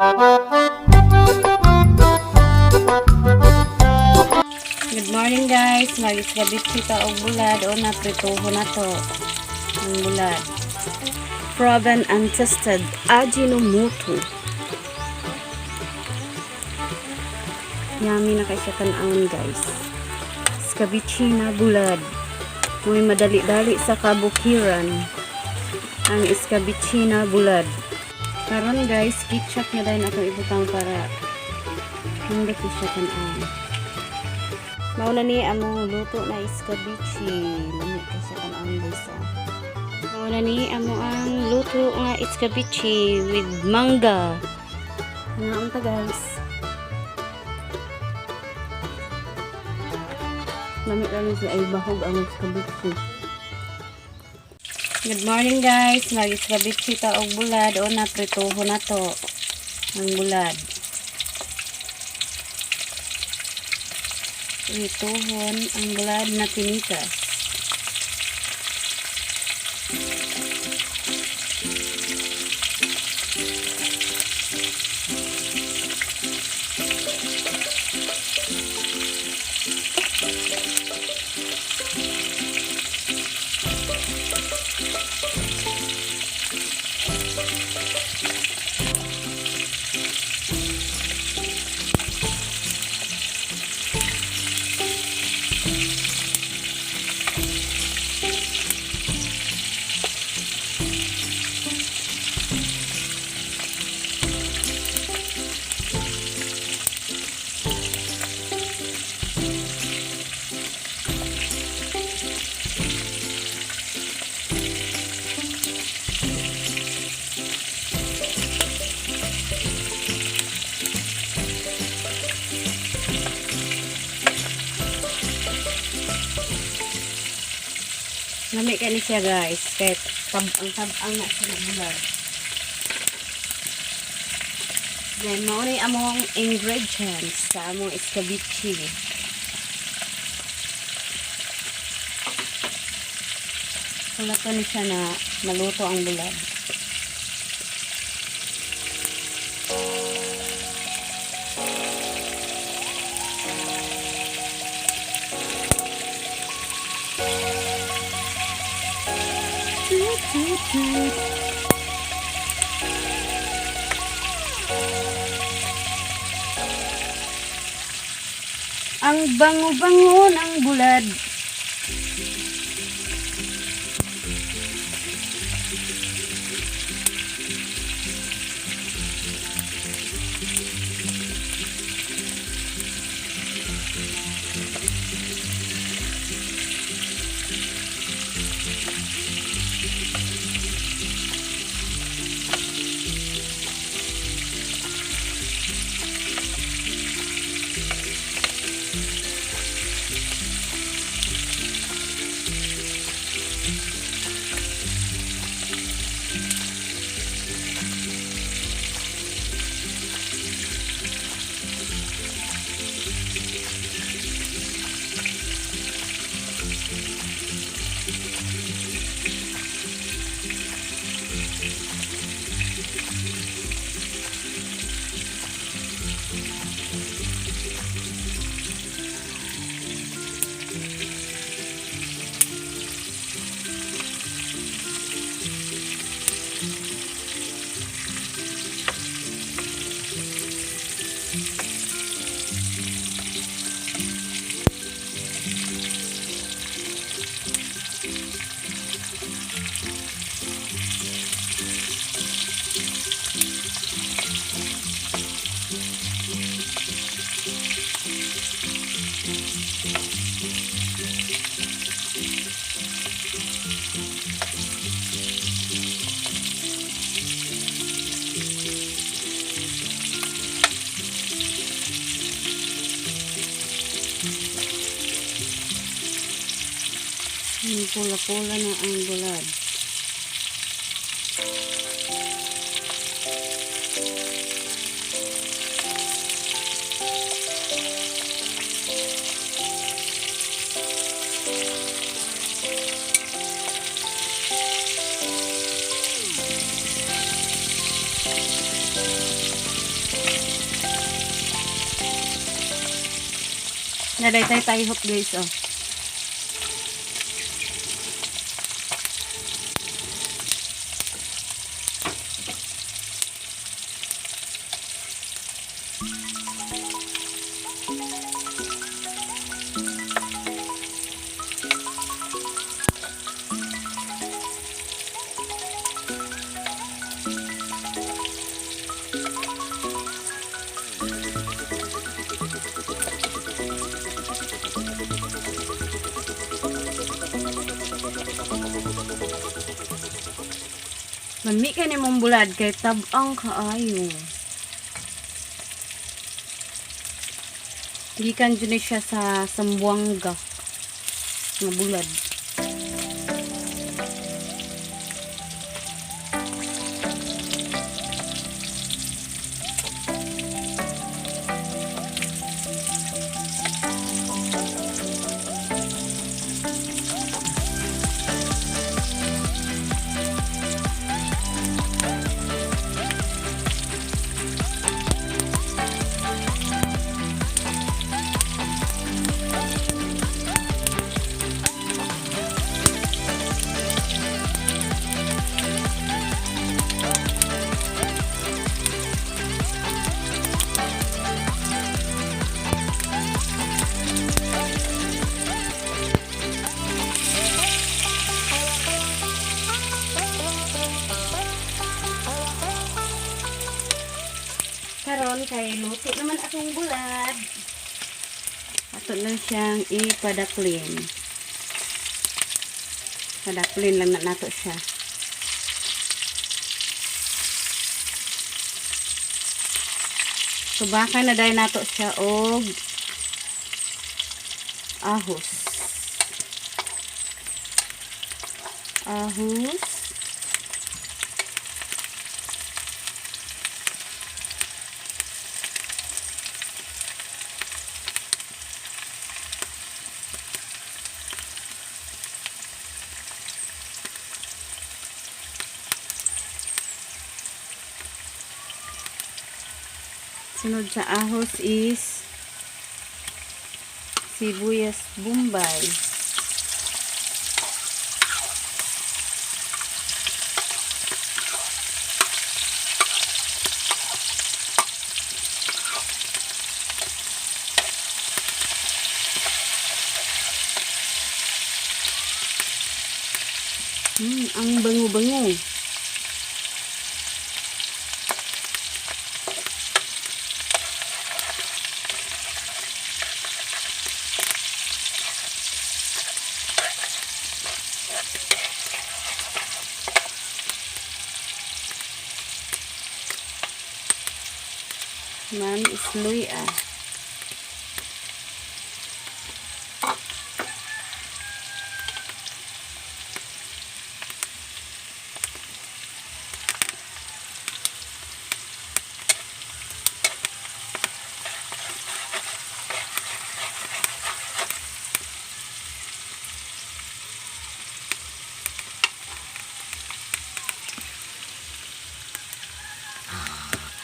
Good morning, guys. Mag-iskabitsi ta og bulad o na prituho na to. Ang bulad. Proven and tested Ajinomoto. Yummy na kay siya tan-awon, guys. Iskabitsi na bulad. Muy madali-dali sa kabukiran. Ang iskabitsi na bulad. Karon, guys, ketchup na dayon atong ibutang para hindi ko siya tan-awon. Mao na ni among luto na iskabichi. Lami kay siya tan-awon, guys, ah. Mao na ni amo ang luto nga iskabichi with mangga. Nga unta, guys. Lami lami siya ay bahog ang iskabichi. Good morning, guys. Mag-iskabichi ta og bulad o na prituho na to. Ang bulad. Prituhon ang bulad na pinitas. Lami kay ni siya, guys. Kay tab-ang tab-ang na siya na bulad. Then mao ni among ingredients sa among iskabichi. Wala ni siya na maluto ang bulad. Toot, toot, toot. Ang bango-bango ng bulad. Yung pula-pula na ang bulad. Naday tayo tayhop, guys, oh. Lami kay nimong bulad kay tab-ang kaayo. Gikan jud ni siya sa Sambuanga nga bulad. Karon kay luto naman atong bulad. Ato lang siyang ipadaplin. Padaplin lang na nato siya. Subakan na dahil nato siya og ahos. Ahos. Sunod sa ahos is sibuyas bombay. Ang bango-bango. Man is luya.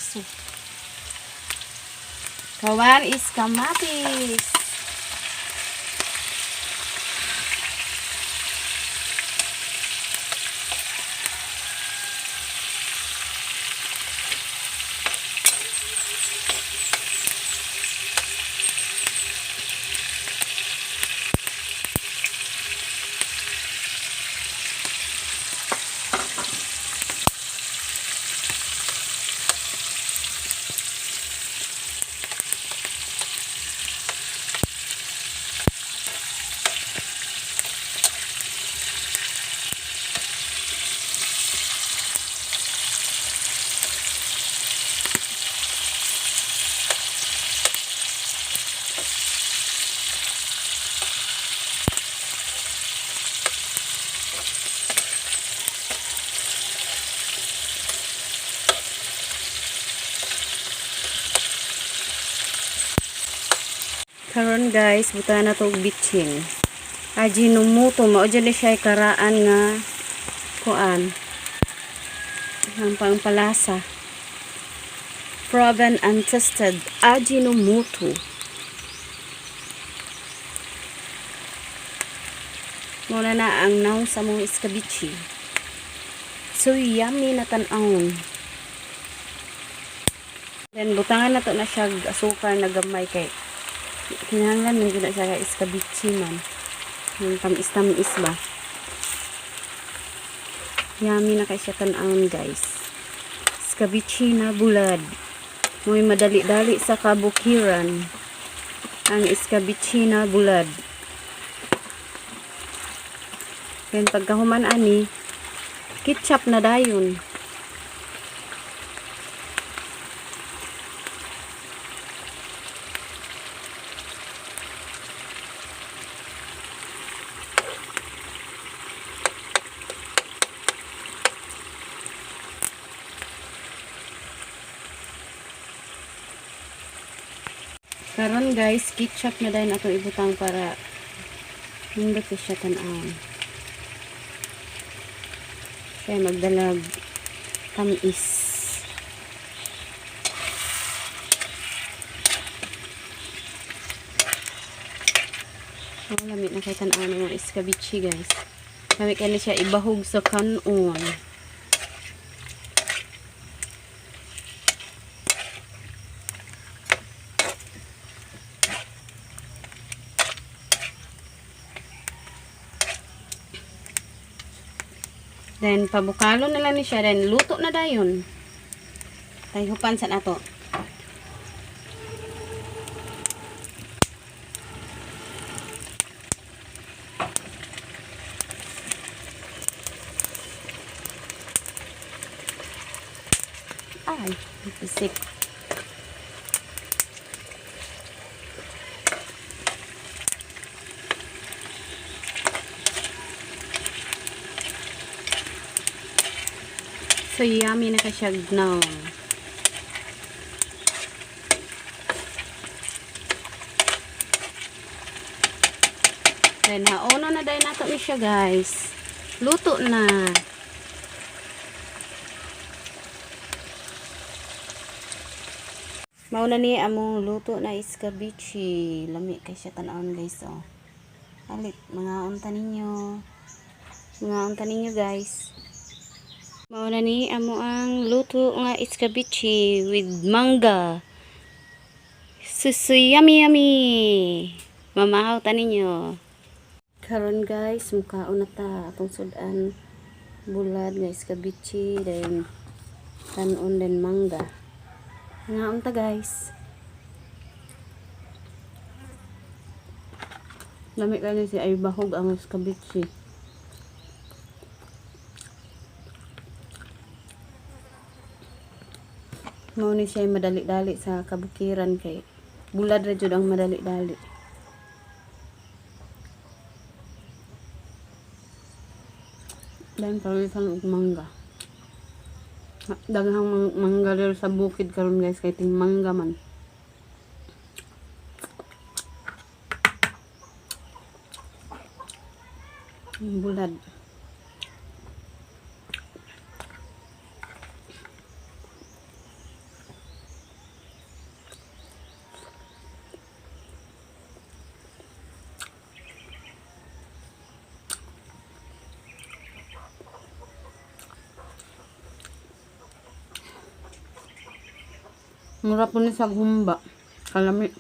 So, kawan is kamatis. Karon, guys, buta na to og bitchin. Ajinomoto, mao dyan ni siya karaan nga kuan. Ang pangpalasa. Proven and tested Ajinomoto. Muna na ang naong sa mong iskabichi. So yummy na tan-awon. Then butangan na to na siya asukar na gamay kay kinahanglan man jud na siya kay iskabichi man. Yung tamis-tamis ba. Yummy na kay siya tan-awon, guys. Iskabichi na bulad. Mo'y madali-dali sa kabukiran. Ang iskabichi na bulad. Then pagkahuman ani, ketchup na dayon. Karon guys, ketchup na dayon atong ibutang para nindot siya tan-awon. Kaya magdalag tamis. Oh, lami na kay tan-awon ng mga iskabichi, guys. Lami kay na siya ibahog sa kanon. Then, pabukalo na lang ni siya. Then, luto na dayon. Tayhupan sa nato. Ay, isip. So yummy na ka siya now. Then haono na dayon nato ni siya, guys. Luto na. Mao na ni among luto na iskabichi. Lami kay siya tan-awon, guys, oh. Alit, mga unta ninyo. Mga unta ninyo, guys. Mao na ni amo ang luto nga iskabichi with mangga. Susu yummy yummy. Mamahaw ta ninyo. Karon guys, mukaon na ta atong sudan bulad nga iskabichi, then kanon, then mangga. Ngaon ta, guys. Lami kani si ay bahog ang iskabichi. Mao ni siya madali-dali sa kabukiran kay bulad ra jud ang madali-dali. Then palitan og mangga. Daghang mangga diri sa bukid karon, guys, kay ting mangga man. Ang bulad. Mura po ni sa humba. Kalami.